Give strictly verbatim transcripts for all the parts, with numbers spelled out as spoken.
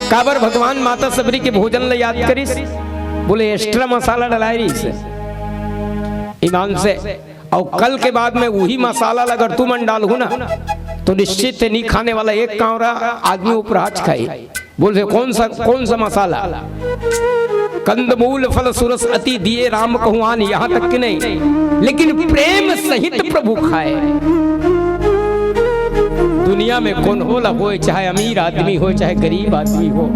काबर भगवान माता सबरी के भोजन ल याद करिस? बोले, एक्स्ट्रा मसाला डलाए रहिस ईमान से। अउ कल के बाद में उही मसाला ल अगर तुमन डालहू ना, तो निश्चित हे नी खाने वाला एक कांवरा आदमी उपराज खाई। बोले, कौन सा, कौन सा मसाला? कंदमूल फल सुरस अति दिए राम कहु आन, यहाँ तक कि नहीं, लेकिन प्रेम सहित प्रभु खाए। दुनिया में कोनो ला होय, चाहे अमीर आदमी हो, चाहे गरीब आदमी हो,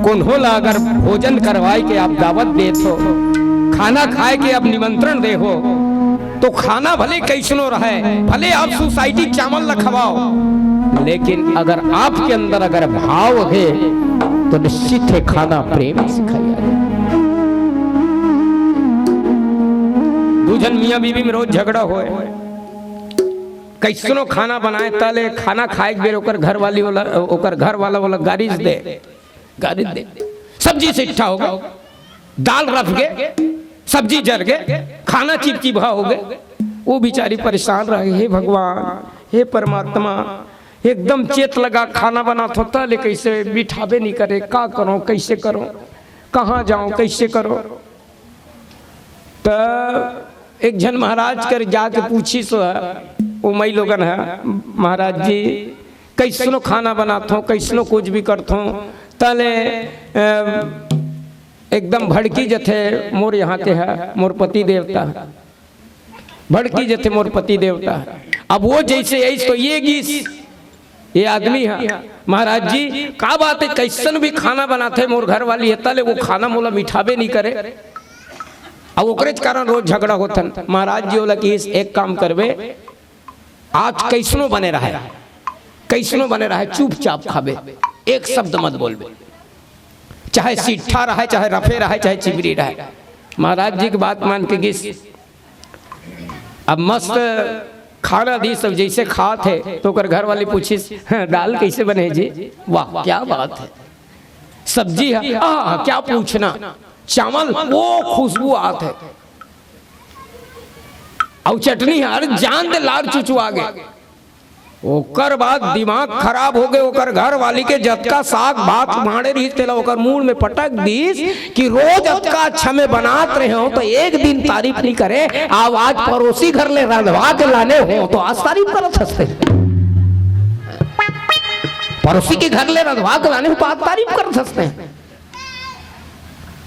कोनो ला अगर भोजन करवाए के आप दावत देत हो, खाना खाए के आप निमंत्रण दे हो, तो खाना भले कैसनो रहे, भले आप सोसाइटी चावल ल खवाओ, लेकिन अगर आपके अंदर अगर भाव हे, तो निश्चित हे खाना प्रेम से खाया जाए। दू झन मियाँ बीवी में रोज झगड़ा होए, कैसनो खाना बनाए, तले खाना खाए के बेर ओकर घर वाली वाला, ओकर घर वाला वाला गारिस दे, गारिस दे, सब्जी सिट्ठा हो गे, दाल रफ गे, सब्जी जर गे, खाना चिपचिपा हो गे। वो बिचारी परेशान रहे, हे भगवान, हे परमात्मा, एकदम चेत लगा खाना बनात हों, तले कैसे बिठाबे नहीं करे, का करो, कैसे करो, कहाँ जाओ, कैसे करो? त एक झन महाराज कर जाके पूछिस, वो मई लोगन ह, महाराज जी, कैसनो खाना बनात हों, कैसनो कुछ भी करत हों, तले, अ, एकदम भड़की जथे मोर यहाँ के ह, मोर पति देवता ह। भड़की जथे मोर पति देवता ह। अब वो जैसे आइस तो ये गिस, ये आदमी ह, महाराज जी, का बात हे, कैसन भी खाना बनाथे मोर घर वाली ह, तले वो खाना मोला मिठाबे नहीं करे। अब ओकरेच कारण रोज झगड़ा होथन। महाराज जी ओला किहिस, एक काम करबे, आज कैसनो बने रहे, कैसनो बने रहे, चुपचाप खाबे, एक शब्द मत बोलबे, चाहे सिट्ठा रहे, चाहे रफे रहे, चाहे चिबरी रहे। महाराज जी के बात मान के गिस। अब मस्त खाना दिस, सब जैसे खात हे, तो ओकर घर वाली पूछिस, "हाँ, दाल कैसे बने हे जी?" वाह, क्या बात हे। सब्जी हे, आह, क्या पूछना। चावल, वो खुशबू आत हे। अउ चटनी हे, अरे जान दे, लार चुचुआ गे। ओकर बाद दिमाग खराब हो गे, ओकर घर वाली के जतका साग भात मांड़े रहिस, तेला ओकर मुंह में पटक दिस कि रोज अतका अच्छा मैं बनात रहे हों, तो एक दिन तारीफ नहीं करे, अब आज परोसी घर ले रंधवा के लाने हों, तो आज तारीफ करत हस ते। परोसी के घर ले रंधवा के लाने हों, तो आज तारीफ करत हस ते।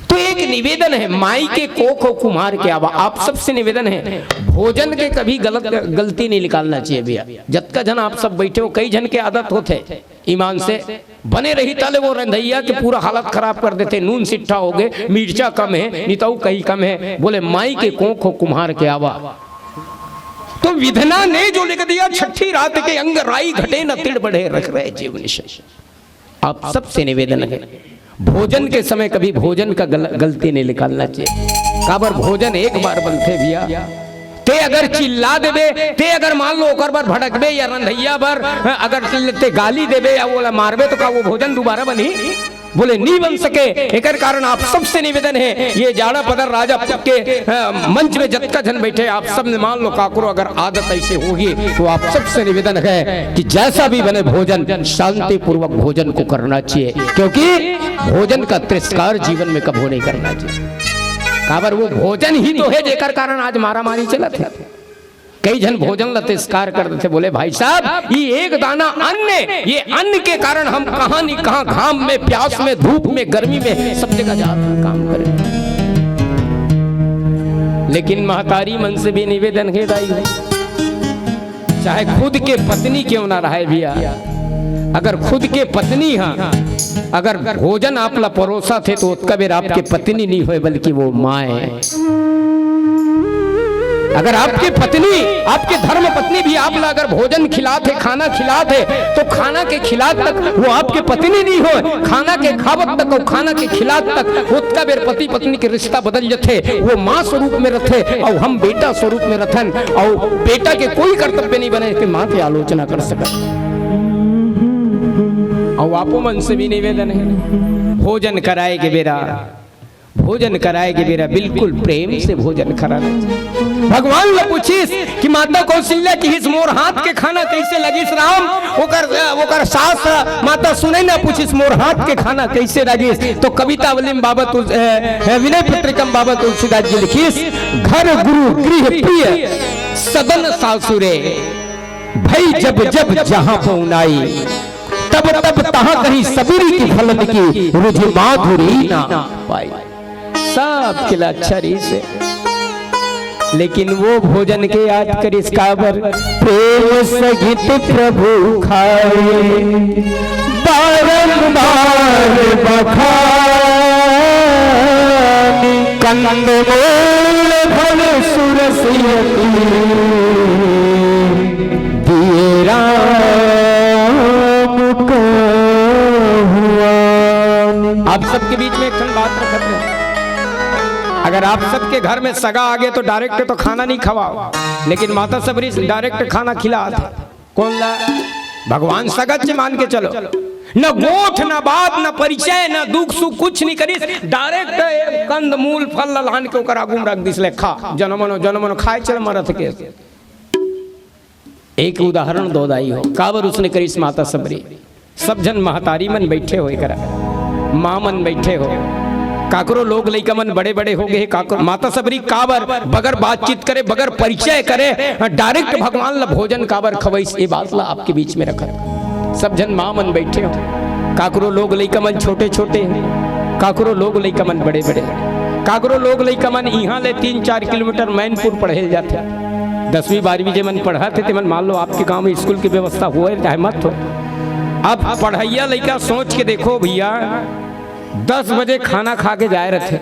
तो एक निवेदन हे, माई के कोख अउ कुम्हार के आवा, आप सबसे निवेदन हे, भोजन के कभी गलत, गलती नहीं निकालना चाहिए भैया। जतका झन आप सब बैठे हो, कई झन के आदत होथे, ईमान से बने रही, तले वो रंधइया के पूरा हालत खराब कर देथे, नून सिट्ठा हो गे, मिर्चा कम हे, नितऊ कहीं कम हे, बोले, "माई के कोख अउ कुम्हार के आवा।" तो विधना ने जो लिख दिया, छठी रात के अंग राई घटे न तिड़ बढ़े, रख रहे जीव निशेष। आप सबसे निवेदन हे, भोजन के समय कभी भोजन का गल-, गलती नहीं निकालना चाहिए। काबर भोजन एक बार बनथे भैया, ते अगर चिल्ला देबे, ते अगर मान लो ओकर बर भड़कबे या रंधइया बर, हाँ, अगर ते गाली देबे या ओला मारबे, तो का वो भोजन दोबारा बनही? बोले, "नहीं बन सके।" एकर कारण आप सबसे निवेदन हे, ये जाड़ा पदर राजा के, हाँ, मंच में जतका झन बैठे, आप सब ने मान लो काकरो अगर आदत ऐसे होही, तो आप सबसे निवेदन हे कि जैसा भी बने भोजन, शांतिपूर्वक भोजन को करना चाहिए, क्योंकि भोजन का तिरस्कार जीवन में कभू नहीं करना चाहिए। काबर वो भोजन ही तो हे जेकर कारण आज मारामारी चलत हे। कई झन भोजन ला तिरस्कार कर देथे, बोले, "भाई साहब, ये एक दाना अन्न हे, ये अन्न के कारण हम कहाँ नहीं कहाँ घाम में, प्यास में, धूप में, गर्मी में, सब जगह जात हन काम करे।" लेकिन महतारी मन से भी निवेदन हे दाई हो, चाहे खुद के पत्नी क्यों ना रहे भैया, अगर खुद के पत्नी हा अगर भोजन आप ला परोसथे तो ओतका बेर आपके पत्नी नहीं होय, बल्कि वो माँ हे। अगर आपके पत्नी, आपके धर्म पत्नी भी आप ला अगर भोजन खिलाथे, खाना खिलाथे, तो खाना के खिलात तक वो आपके पत्नी नहीं होय, खाना के खावत तक अउ खाना के खिलात तक ओतका बेर पति पत्नी के रिश्ता बदल जथे। वो माँ स्वरूप में रथे अउ हम बेटा स्वरूप में रथन, अउ बेटा के कोई कर्तव्य नहीं बने, ते माँ के आलोचना कर सकत। अउ आपो मन से भी निवेदन हे, भोजन कराए के बेरा भोजन कराए के बेरा बिल्कुल प्रेम से भोजन कराना। भगवान ल पूछिस कि माता कौशल्या किहिस, "मोर हाथ के खाना कैसे लगिस राम?" ओकर, ओकर सास माता सुनैना पूछिस, "मोर हाथ के खाना कैसे लगिस?" तो कवितावली में बाबा तुल-, ए, ए, विनय पत्रिका में बाबा तुलसीदास जी लिखिस, "घर गुरु गृह प्रिय सदन सासुरे, भई जब जब जहाँ पहुनाई, तब तब तहाँ कहीं सबरी की फलन की रुझि माधुरी ना पाई।" सबके ला अच्छा रहिस हे, लेकिन वो भोजन के याद करिस काबर? "प्रेम सहित प्रभु खाए, बारंबार बखान, कंद मूल फल सुरस अति, दिए राम को हुआ।" आप सबके बीच में एक ठन बात रखत हे, अगर आप सबके घर में सगा आगे तो direct तो खाना नहीं खवाओ, लेकिन माता सबरी direct खाना खिलात हे। कौन ला? भगवान सगा च मान के चलो। न गोठ, न बात, न परिचय, न दुख सुख, कुछ नहीं करिस। Direct एक कंद मूल फल ला लान के ओकर आगू में रख दिस, "ले खा, जनो मनो, जनो मनो खाए चल मरत के।" एक उदाहरण दो दाई हो, काबर उसने करिस माता सबरी। सब झन महतारी मन बैठे हो, एकरा माँ मन बैठे हो, काकरो लोग लइका मन बड़े बड़े हो गए, काकरो माता सबरी काबर बगर बातचीत करे, बगर परिचय करे, direct भगवान ला भोजन काबर खवैस, ये बात ला आपके बीच में रखत। सब झन माँ मन बैठे हो, काकरो लोग लइका मन छोटे छोटे हे, काकरो लोग लइका मन बड़े बड़े, काकरो लोग लइका मन इहाँ ले तीन चार किलोमीटर मैनपुर पढ़े ल जाथे। दसवीं बारहवीं जे मन पढ़त हे, ते मन मान लो आपके गांव में स्कूल की व्यवस्था होए चाहे मत हो, अब पढ़ैया लइका सोच के देखो भैया, दस बजे खाना खा के जाए रथे,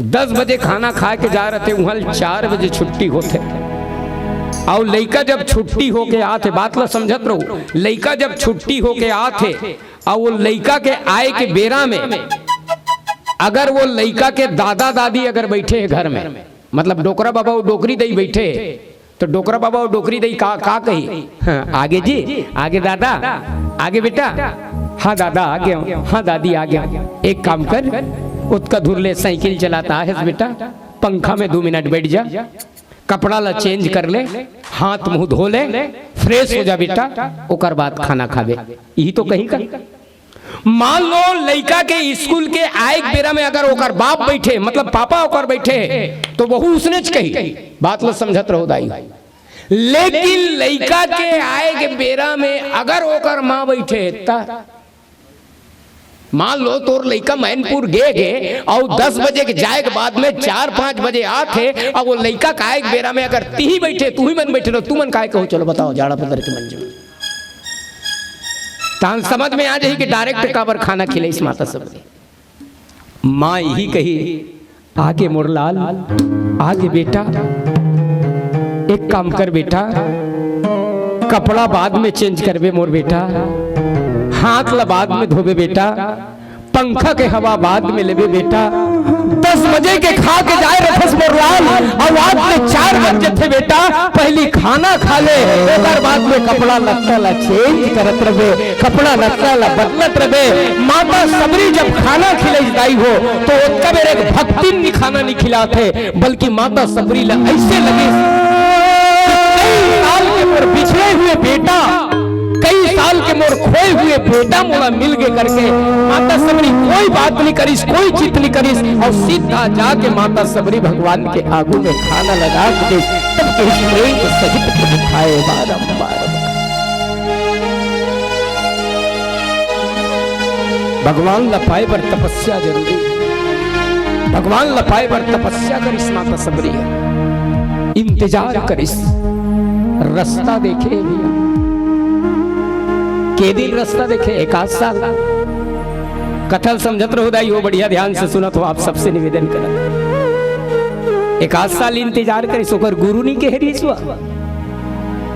दस बजे खाना खा के जाए रथे, उहाँ ले चार बजे छुट्टी होथे। अउ लइका जब छुट्टी होके आथे, बात ला समझत रहो, लइका जब छुट्टी होके आथे, अउ वो लइका के आए के बेरा में अगर वो लइका के दादा दादी अगर बैठे हे घर में, मतलब डोकरा बाबा अउ डोकरी दई बैठे हे, तो डोकरा बाबा अउ डोकरी दई का, का कही? हाँ, आगे जी, आगे दादा, आगे बेटा, हाँ दादा, आगे हूँ, हाँ दादी, आगे हूँ। एक काम कर, ओतका दूर ले साइकिल चलात हे बेटा, पंखा में दू मिनट बैठ जा, कपड़ा ला change कर ले, हाथ मुंह धो ले, fresh हो जा बेटा, ओकर बाद खाना खाबे। यही तो कही का। मान लो लइका के स्कूल के आए के बेरा में अगर ओकर बाप बैठे, मतलब पापा ओकर बैठे, तो वहू उसनेच कही। बात ला समझत रहो दाई। लेकिन लइका के आए के बेरा में अगर ओकर माँ बैठे, त मान लो तोर लइका मैनपुर गे गे अउ दस बजे के जाए के बाद में चार पाँच बजे आथे, अउ वो लइका के आए के बेरा में अगर तिही बैठे, तुही मन बैठे रहो, तुमन काय कहो? चलो बताओ, जाड़ा पदर के मंजू। तान समझ में आ जाही कि direct काबर खाना खिलाइस माता सबरी। माँ यही कही, "आगे मोर लाल, आगे बेटा, एक काम कर बेटा, कपड़ा बाद में change करबे मोर बेटा, हाथ ला बाद में धोबे बेटा, पंखा के हवा बाद में लेबे बेटा, दस बजे के खा के जाए रथस मोर लाल, अउ आज ले चार बज जथे बेटा, पहली खाना खा ले, ओकर बाद में कपड़ा लत्ता ला change करत रबे, कपड़ा लत्ता ला बदलत रबे।" माता सबरी जब खाना खिलाइस दाई हो, तो ओतका बेर एक भक्तिन नी खाना नी खिलात हे, बल्कि माता सबरी ला ऐसे लगिस कि कई साल के मोर बिछड़े हुए बेटा, कई साल के मोर खोए हुए बेटा मोला मिल गे करके माता सबरी कोई बात नहीं करिस, कोई चित नहीं करिस, और सीधा जाके माता सबरी भगवान के आगू में खाना लगा के दे, तब के प्रेम सहित प्रभु खाए बारंबार। भगवान ला पाए बर तपस्या जरूरी हे। भगवान ला पाए बर तपस्या करिस माता सबरी हे, इंतजार करिस, रस्ता देखे भैया। के दिन रस्ता देखे? एकाध साल। कथा ल समझत रहो दाई हो, बढ़िया ध्यान से सुनत हो, आप सबसे निवेदन करत। एकाध साल इंतजार करिस, ओकर गुरु नहीं कहे रहिस वा।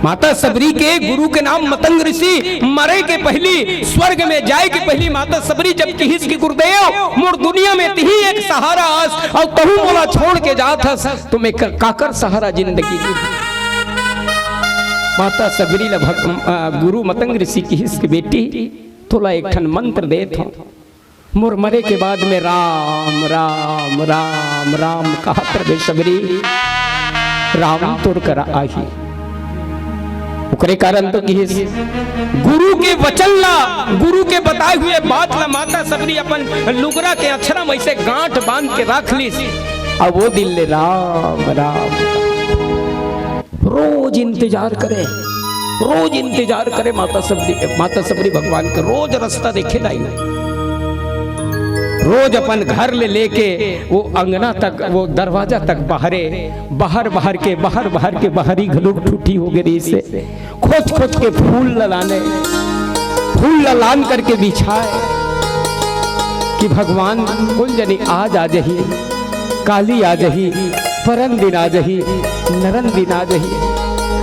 माता सबरी के गुरु के नाम मतंग ऋषि, मरे के पहली, स्वर्ग में जाए के पहली माता सबरी जब किहिस कि गुरुदेव, मोर दुनिया में तिही एक सहारा आस, अउ तहू मोला छोड़ के जात हस, तो मैं क-, काकर सहारा जिंदगी के? माता सबरी ला भग-, अ, गुरु मतंग ऋषि किहिस कि बेटी, तोला एक ठन मंत्र देत हूँ, मोर मरे के बाद में राम, राम, राम, राम कहत रहे सबरी, राम तोर करा आही। ओकरे कारण तो किहिस, गुरु के वचन ला, गुरु के बताए हुए बात ला माता सबरी अपन लुगरा के अछरा में से गांठ बांध के रख लिस। अब वो दिन ले राम, राम, रोज इंतजार करे, रोज इंतजार करे माता सबरी, माता सबरी भगवान के रोज रास्ता देखे लाई। रोज अपन घर ले लेके वो अंगना तक, वो दरवाजा तक बाहरे, बाहर, बाहर के, बाहर, बाहर के, बाहरी घलोक ठूठी हो गए रहिसे। खोज खोज के फूल ल लाने, फूल ल लान करके बिछाए कि भगवान कोन जनी आज आ जही, काली आ जही, परन दिन आ जही, नरन दिन आ जही।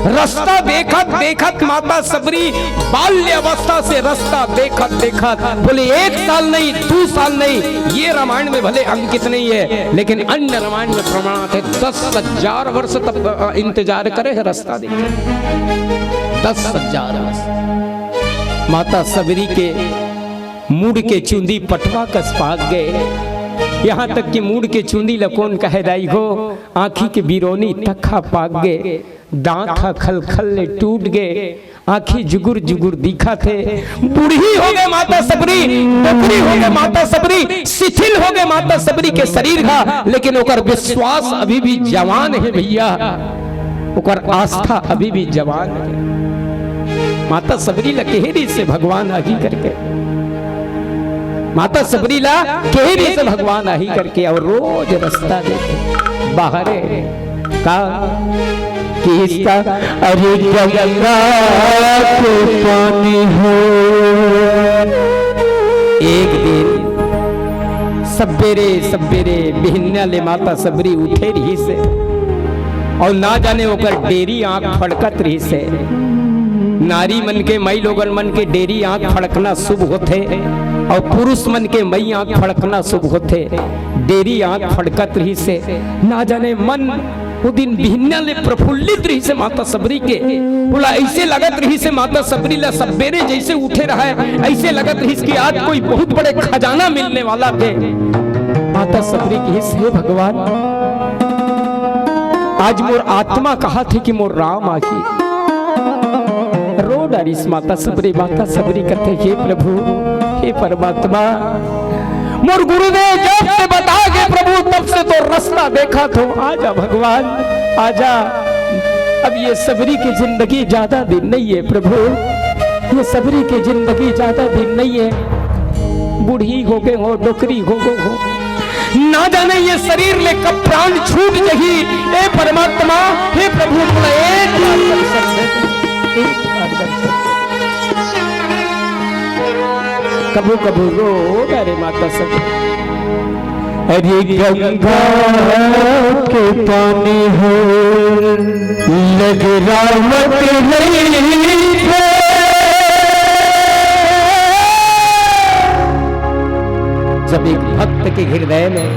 रास्ता देखत देखत माता सबरी बाल्य अवस्था से रास्ता देखत देखत बोले, एक साल नहीं, दू साल नहीं, ये रामायण में भले अंकित नहीं है, लेकिन अन्य रामायण में प्रमाण है, दस हजार वर्ष तक, अ, इंतजार करे है रास्ता देखे, दस हजार वर्ष। माता सबरी के मुड़ के चुंदी पटवा कस पाक गए, यहाँ तक कि मुड़ के चुंदी ल कोन कहे दाई हो, आँखी के बिरोनी तक हा पाक गए, दांत हा खलखल ले टूट गए, आँखी जुगुर जुगुर दिखत हे। बूढ़ी हो गए माता सबरी, डोकरी हो गए माता सबरी, शिथिल हो गए माता सबरी के शरीर हा, लेकिन ओकर विश्वास अभी भी जवान है भैया, ओकर आस्था अभी भी जवान है। माता सबरी ला केहे रहिसे भगवान आही करके, माता सबरी ला केहे रहिसे भगवान आही करके, और रोज रास्ता देखे बाहरे का किहिस का, अरे गंगा के पानी हो। एक दिन सबेरे सबेरे बिहनिया ले माता सबरी उठे रहिसे, और ना जाने ओकर डेरी आँख फड़कत रहिसे। नारी मन के, माई लोगन मन के डेरी आँख फड़कना शुभ होथे, और पुरुष मन के मई आँख फड़कना शुभ होथे। डेरी आँख फड़कत रहिसे, ना जाने मन वो दिन बिहनिया ले प्रफुल्लित रहिसे माता सबरी के। ओला ऐसे लगत रहिसे माता सबरी ला सबेरे जैसे उठे रहे, ऐसे लगत रहिस कि आज कोई बहुत बड़े खजाना मिलने वाला हे। माता सबरी किहिस, हे भगवान, आज मोर आत्मा कहत हे कि मोर राम आही। रो डारिस माता सबरी, माता सबरी कथे, हे प्रभु, हे परमात्मा, मोर गुरुदेव जब से बता के प्रभु, तब से तो रास्ता देखत हों। आजा भगवान, आजा। अब ये सबरी की जिंदगी ज्यादा दिन नहीं है प्रभु, ये सबरी की जिंदगी ज्यादा दिन नहीं है। बूढ़ी हो गए हों, डोकरी हो गए हों, ना जाने ये शरीर ले कब प्राण छूट जही। ए परमात्मा, हे प्रभु, मोला एक बार दर्शन दे, एक बार दर्शन दे। कभू कभू रो डारे माता सब। अरे गंगा के पानी हो, लग रावत रही थे। जब एक भक्त के हृदय में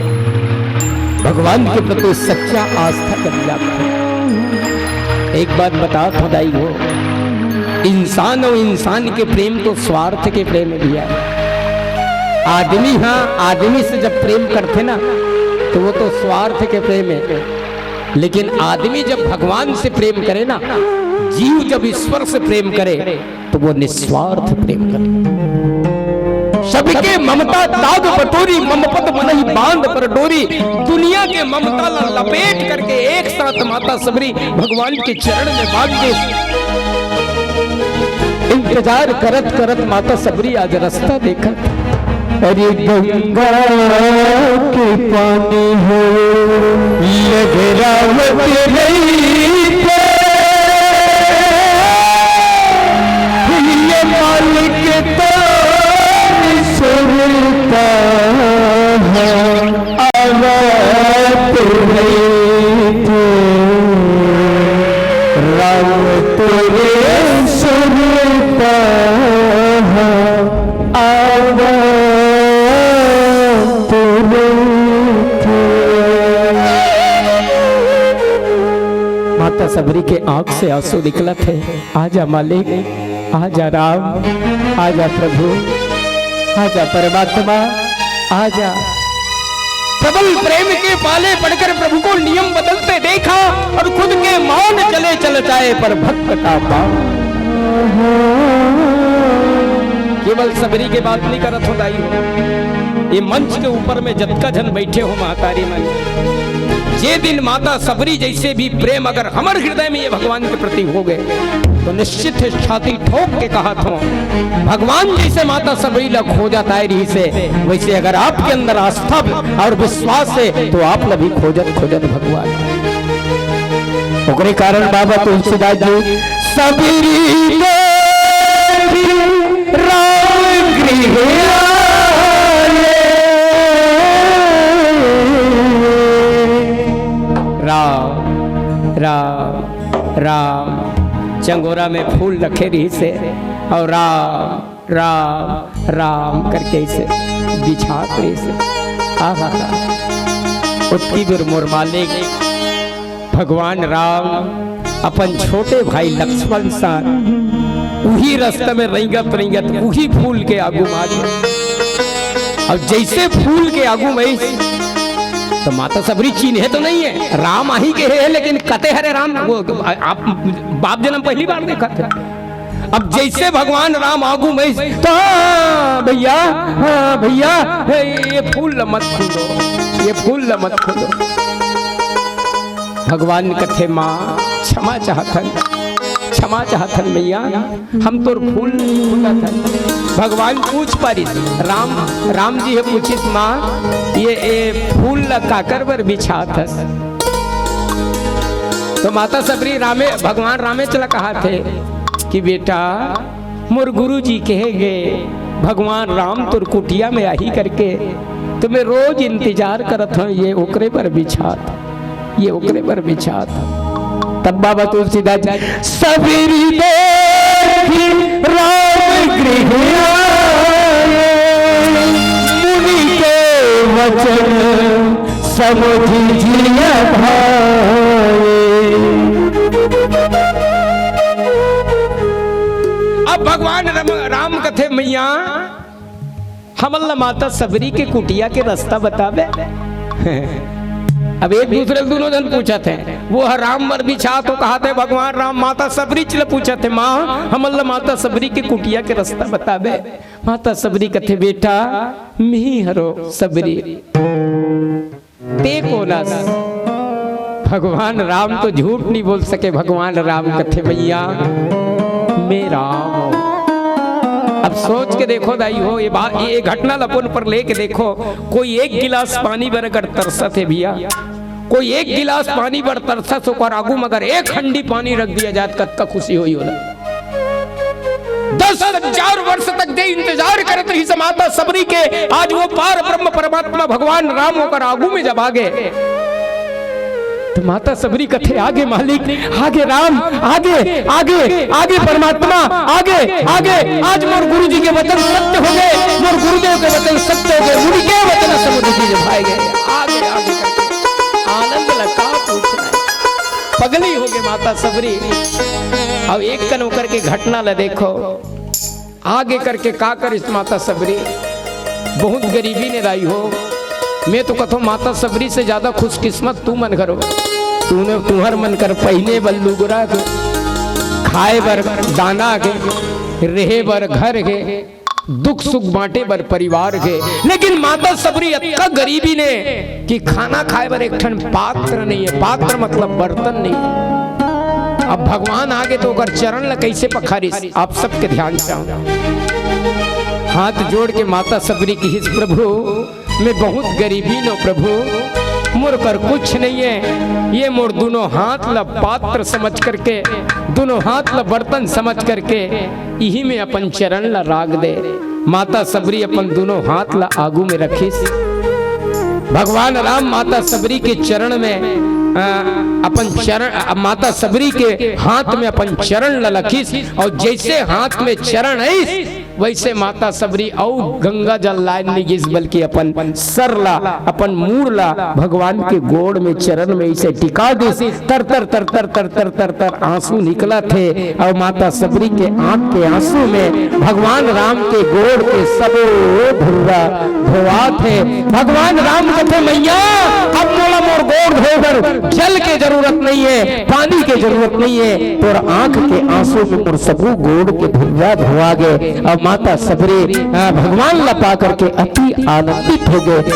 भगवान के प्रति सच्चा आस्था जग जाता है। एक बात बता दाई हो, इंसान और इंसान के प्रेम तो स्वार्थ के प्रेम है भैया। आदमी, हाँ, आदमी से जब प्रेम करथे ना, तो वो तो स्वार्थ के प्रेम है, लेकिन आदमी जब भगवान से प्रेम करे ना, जीव जब ईश्वर से प्रेम करे, तो वो निस्वार्थ प्रेम करे। सबके ममता ताग बटोरी, मम पद मनहि बांध पर डोरी। दुनिया के ममता ला लपेट करके एक साथ माता सबरी भगवान के चरण में बांध दे। इंतजार करत करत माता सबरी आज रास्ता देखत। अरे गंगा के पानी हो, लहरावत रही थे। ये मालिक तारी सुरता है, आवत रही थे। राम तोरे सुरता है, आवा तोरे थे। माता सबरी के आंख से आंसू निकलत हे। आजा मालिक, आजा राम, आजा प्रभु, आजा परमात्मा। आजा। प्रबल प्रेम के पाले पड़कर प्रभु को नियम बदलते देखा और खुद के मान चले चल जाए, पर भक्त का पान। केवल सबरी के बात नहीं करत हो दाई हो, ये मंच के ऊपर में जतका झन बैठे हो महतारी मन, जे दिन माता सबरी जैसे भी प्रेम अगर हमर हृदय में ये भगवान के प्रति हो गए, तो निश्चित है छाती ठोक के कहा था, भगवान जैसे माता सबरी ला खोजत आए रहिसे, वैसे अगर आपके अंदर आस्था और विश्वास है, तो आप ला भी खोजत खोजत भगवान। ओकरे कारण बाबा तुलसीदास जी सबरी दे भी राम गृह आए। राम, राम, राम। चंगोरा में फूल रखे रहिसे और राम, राम, राम करके इसे बिछात रहिसे। आहा, उतकी बेर मोर मालिक भगवान राम अपन छोटे भाई लक्ष्मण सा उही रास्ता में रेंगत रेंगत उही फूल के आगू में आ गे। अब जैसे फूल के आगू में तो माता सबरी चिन्हे तो नहीं है, राम आही के है, लेकिन कते हरे राम, वो आप बाप जनम पहली बार देखा थे। अब जैसे भगवान राम आगू में तो, "हाँ भैया, हाँ भैया, हे, ये फूल ल मत खोलो, ये फूल ल मत खोलो।" भगवान कथे, "माँ, क्षमा चाहथन, क्षमा चाहथन मैया, हम तोर फूल खोलत हन।" भगवान पूछ पारिस, राम, राम जी हे पूछिस, "माँ, ये, ये फूल ल काकर बर बिछात हस?" तो माता सबरी रामे, भगवान रामेच ल कहाथे कि बेटा, मोर गुरुजी कहे गे, भगवान राम तोर कुटिया में आही करके, तो मैं रोज इंतजार करत हूँ, ये ओकरे बर बिछात, ये ओकरे बर बिछात। तब बाबा तुलसीदास जी, "सबरी देखी राम गृह आए, मुनि के वचन समुझ जिय भाए।" अब भगवान राम, राम कथे, "मैया, हमन ला माता सबरी के कुटिया के रास्ता बताबे।" अब एक दूसरे ल दूनों झन पूछत हे, वो ह राम बर बिछात हो कहाथे, भगवान राम माता सबरी ल पूछत हे, "माँ, हमन ला माता सबरी के कुटिया के रास्ता बताबे?" माता सबरी कथे, "बेटा, मिही हरो सबरी।" ते कोन अस? भगवान राम तो झूठ नहीं बोल सके। भगवान राम कथे, "भैया, मैं राम हूँ।" अब सोच के देखो दाई हो, ये बात, ये घटना ल अपन पर लेके देखो, कोई एक गिलास पानी बर अगर तरसत हे भैया, कोई एक गिलास पानी बर तरसत, ओकर आगू में अगर एक हंडी पानी रख दिया जात, कतका खुशी होई होला। दस हजार वर्ष तक जे इंतजार करत रहिस माता सबरी के, आज वो पार ब्रह्म परमात्मा भगवान राम ओकर आगू में जब आगे, तो माता सबरी कथे, "आगे मालिक, आगे राम, आगे, आगे, आगे परमात्मा, आगे, आगे।" आज मोर गुरु जी के वचन सत्य हो गए, मोर गुरुदेव के वचन सत्य हो गए, मुनि के वचन समुझ जिय भाए। आगे, आगे करके आनंद लगा पूछना है। पगली हो गए माता सबरी। अब एक कन ओकर के घटना ल देखो, आगे करके का करिस माता सबरी। बहुत गरीबी ने दाई हो। मैं तो कथों माता सबरी से ज्यादा खुशकिस्मत तुमन घरो। तूने, तुहर मन कर पहिने बर लुगरा के, खाए बर दाना के, रहे बर घर के, दुख सुख बांटे बर परिवार के, लेकिन माता सबरी अतका गरीबी ने कि खाना खाए बर एक ठन पात्र नहीं है। पात्र मतलब बर्तन नहीं है। अब भगवान आगे तो ओकर चरण ल कैसे पखारिस, आप सबके ध्यान चाहूं। हाथ जोड़ के माता सबरी किहिस, "प्रभु, मैं बहुत गरीबी नो प्रभु, मोर कर कुछ नहीं है, ये मोर दोनों हाथ ल पात्र समझ करके, दोनों हाथ ल बर्तन समझ करके इही में अपन चरण ल राख दे।" माता सबरी अपन दोनों हाथ ल आगू में रखिस। भगवान राम माता सबरी के चरण में, अ, अपन चरण, अ, माता सबरी के हाथ में अपन चरण ल रखिस और जैसे हाथ में चरण आइस, वैसे माता सबरी अउ गंगा जल लाय नइ गिस, बल्कि अपन सर ला, अपन मूड़ ला भगवान के गोड़ में, चरण में इसे टिका दिस। तर तर तर तर तर तर तर तर आंसू निकलत हे अउ माता सबरी के आंख के आंसू में भगवान राम के गोड़ के सबो धुर्रा धोवात हे। भगवान राम कथे, "मैया, अब मोला मोर गोड़ धोए बर जल के जरूरत नहीं है, पानी के जरूरत नहीं है, तोर आंख के आंसू में मोर सबो गोड़ के धुर्रा धोवा गे।" अब माता सबरी, अ, भगवान ला पा करके अति आनंदित हो गे।